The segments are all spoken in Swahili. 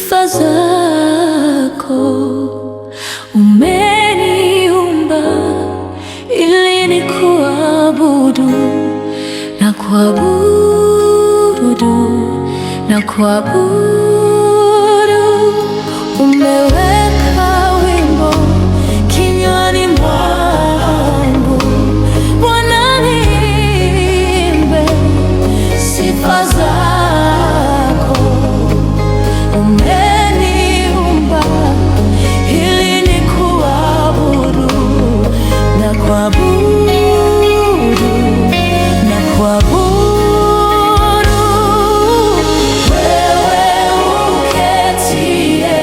Sifa zako. Umeniumba ili nikuabudu na kuabudu na kuabudu. Umeweka wimbo kinywani mwangu, Bwana, niimbe sifa zako. Umeniumba ili nikuabudu na kuabudu na kuabudu. Wewe uketiye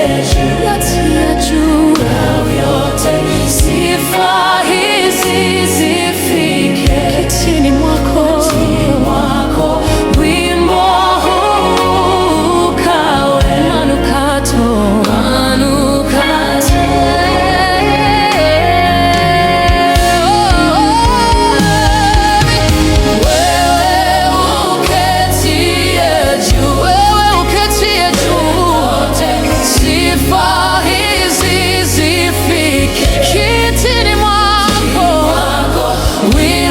juu ya vyote, sifa hizi zifike kitini mwako, wimbo huu ukawe manukato, manukato. Wewe uketiye juu, wewe uketiye juu, sifa hizi zifike kitini mwako, wimbo